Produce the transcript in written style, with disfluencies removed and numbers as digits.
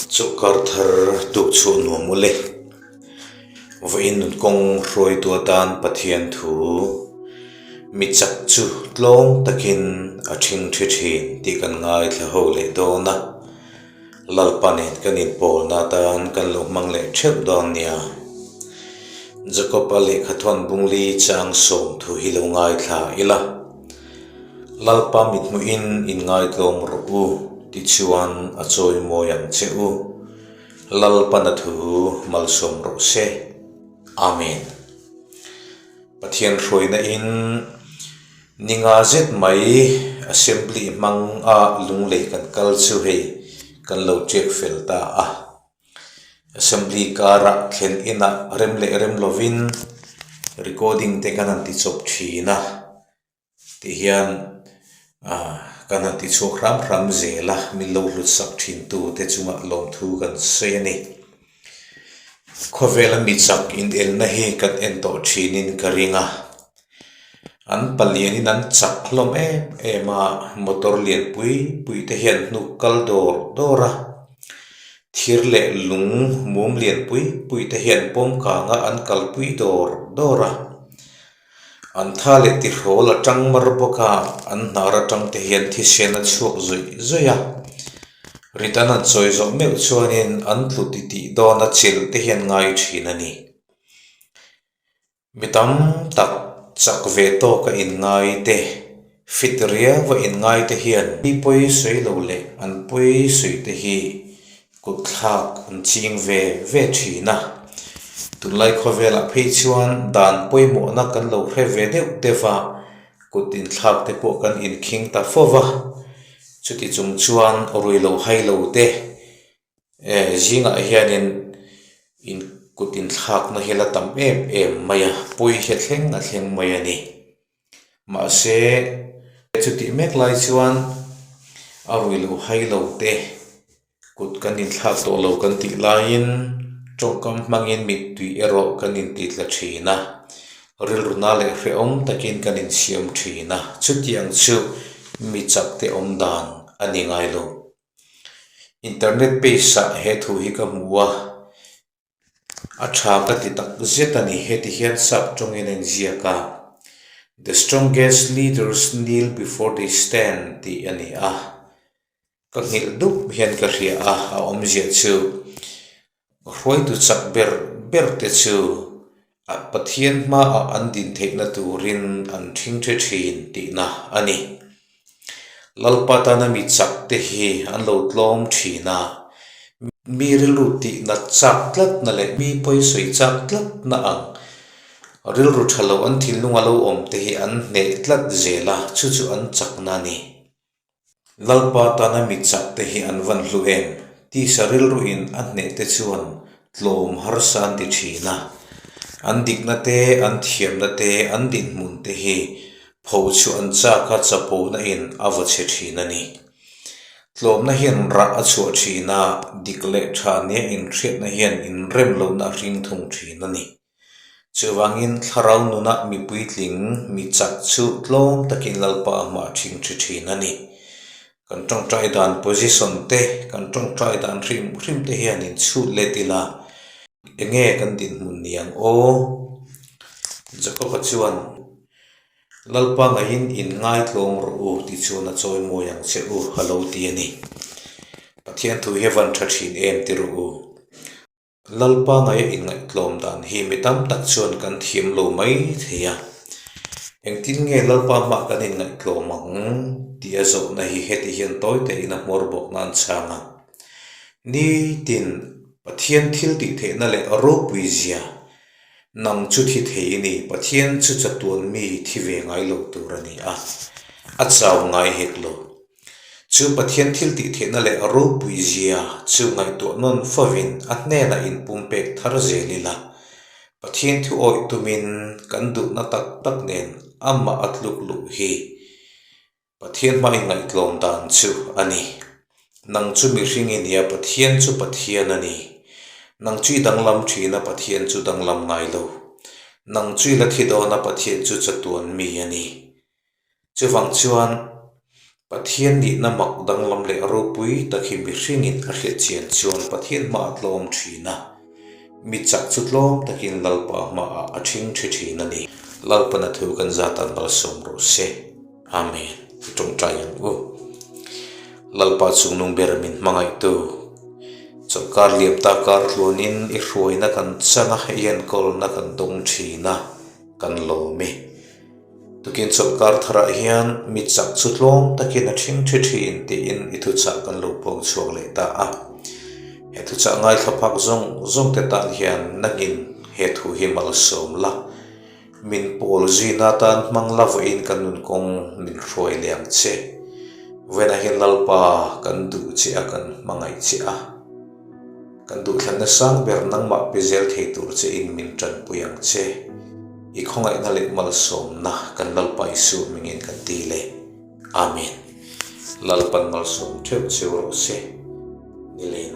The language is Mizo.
Chawlhkar thar tuk chhuah nuam ule. Vawiin nun kawng hruaitu atan Pathian thu mi chak chu tlawm takin a thing thi thin tih kan ngaithla ho leh dawn a. Lalpa nen kan inpawlna atan kan lo hmang leh theuh dawn nia. Jakob-a lehkhathawn bungli chang sawm thu hi lo ngaithla ila. Lalpa mithmuhin inngaihtlawm rawh u tichuan a chawimawi ang che u. Lalpana thu malsawm rawh se. Amen. Pathian hruaina in ni nga zet mai Assembly hmang a lunglei kan kal chu hei kan lo check fel ta a. Assembly karah thlen inah rem leh rem lovin recording te kan han ti chawp thin a ti hian ah kan han ti chhuak hram hram zel a min lo hlut sak thin tu te chungah lawmthu kan sawi a ni. Khawvela mi chak inelna hi kan en tawh thinin ka ring a, an palianin an chak hlawm em em a, motor lian pui pui te hian hnuk kal dawr dawr a, thir leh lung mum lian pui pui te hian pawm kanga an kalpui dawr dawr a, an tha leh tihrawl a tang mar bawk a, an hnar atang te hian thisen a chhuak zawih zawih a, rit an han chawi zawh meuh chuanin an tlu titih dawn a chilh te hian ngai thin a ni. Mi tam tak chak ve tawk a inngai te, fit riau a inngai te hian mi pawi sawi lo leh an pawi sawi te hi kut thlak an ching ve ve thin a. Tunlai khawvelah phei chuan dan pawimawhna kan lo hre ve deuh deuh a, kut inthlak te pawh kan inkhing ta fo va. Chuti chung chuan rui lo hai lo te Zingah hianin in kut inthlakna hi la tam em em mai a, pawi hi a thleng a thleng mai a ni. Mahse, chutih mek lai chuan a rui lo hai lo te kut kan inthlak tawh lo kan tih laiin tawngkam hmangin mittui erawh kan intitla thin a, rilru na leh hrehawm takin kan insiam thin a, chutiang chu mi chak te awm dan a ni ngai lo. Internet page ah he thu hi ka hmu a, a tha ka ti tak zet a ni. Heti hian sap tawngin a inziak a, The strongest leaders kneel before they stand tih a ni a. Ka nghilh dup hian ka hria a, a awmzia chu hruaitu chak ber ber te chu Pathian hmaah an din theihna turin an thingthe thin tihna a ni. Lalpa tana mi chak te hi an lo tlawm thin a, mi rilru tihna chak tlatna leh mi pawisawi chak tlatna ang rilru tha lo an thinlunga lo awm te hi an hneh tlat zel a, chu chu an chakna a ni. Lalpa tana mi chak te hi an van hlu em? Tisa rilruin a hneh te chuan tlawm harsa an ti thin a. An dikna te, an thiamna te, an dinhmun te hi pho chu an chak a chapona in a vaw chhe thin a ni. Tlawmna hian rah a chhuah thin a, dik leh tha nia inhriatna hian inrem lohna a hring thung thin a ni. Chuvangin thlarau nunah mi puitling, mi chak chu tlawm takin Lalpa a hmah thin thi thin a ni. Kan tawngtai dan position te, kan tawngtai dan hrim hrim te hian in chhut let ila, enge kan dinhmun ni ang aw? Jakob-a chuan, Lalpa ngaihin in ngaitlawm rawh u tih chuan a chawimawi ang che u a lo ti a ni. Pathian thu hi a van tha thin em ti rawh u. Lalpa ngaia inngaihtlawm dan hi mi tam tak chuan kan thiam lo mai thei a. Engtin nge Lalpa hmah kan inngaihtlawm ang tih a zawhna hi heti hian tawi tein a hmawr bawk nan chhang a. Nitin Pathian thil tih theihna leh ropui zia nang chu thi thei i ni, Pathian chu chatuan mi thi ve ngai lo tur a ni a, a chau ngai hek lo. Chu Pathian thil tih theihna leh ropui zia chu ngaihtuah nawn favin a hnenah inpumpek thar zel ila, Pathian thu awih tumin kan duhna tak tak nen amah a tluk luh hi Pathian hma inngaihtlawm dan chu a ni. Nang chu mihring i nia Pathian chu Pathian a ni. Nang chu i danglam thin a Pathian chu danglam ngai lo. Nang chu i la thi dawn a Pathian chu chatuan mi a ni. Chuvang chuan. Pathian nihna mak danglam leh ropui tak hi mihringin a hriat chian chuan Pathian hmaah tlawm thin a, mi chak chu tlawm takin Lalpa hmaah a thing thi thin a ni. Lalpana thu kan zatan malsawm rawh se. Amen. I tawngtai ang u. Lalpa chungnung ber min hmangaihtu, chawlhkar liam ta kar tluanin i hruaina kan chang a, i enkawlna kan dawng thin a, kan lawm e. Tukin chawlhkar tharah hian mi chak chu tlawm takin a thing thi thin tiin i thuchah kan lo puang chhuak leh ta a. He thuchah ngaithla phak zawng zawng te tan hian nangin he thu hi malsawm la, min pawl zuina atan hmang la vawiin kan nun kawng min hruai leh ang che. Vawiinah hian Lalpa kan duh che a, kan hmangaih che a. Kan duhthlanna sang ber nangmah pe zel thei tur che in min tanpui ang che. I khawngaihna leh malsawmna kan Lalpa Isua mingin kan ti le. Amen. Lalpan malsawm theuh cheu rawh se. Ni leng.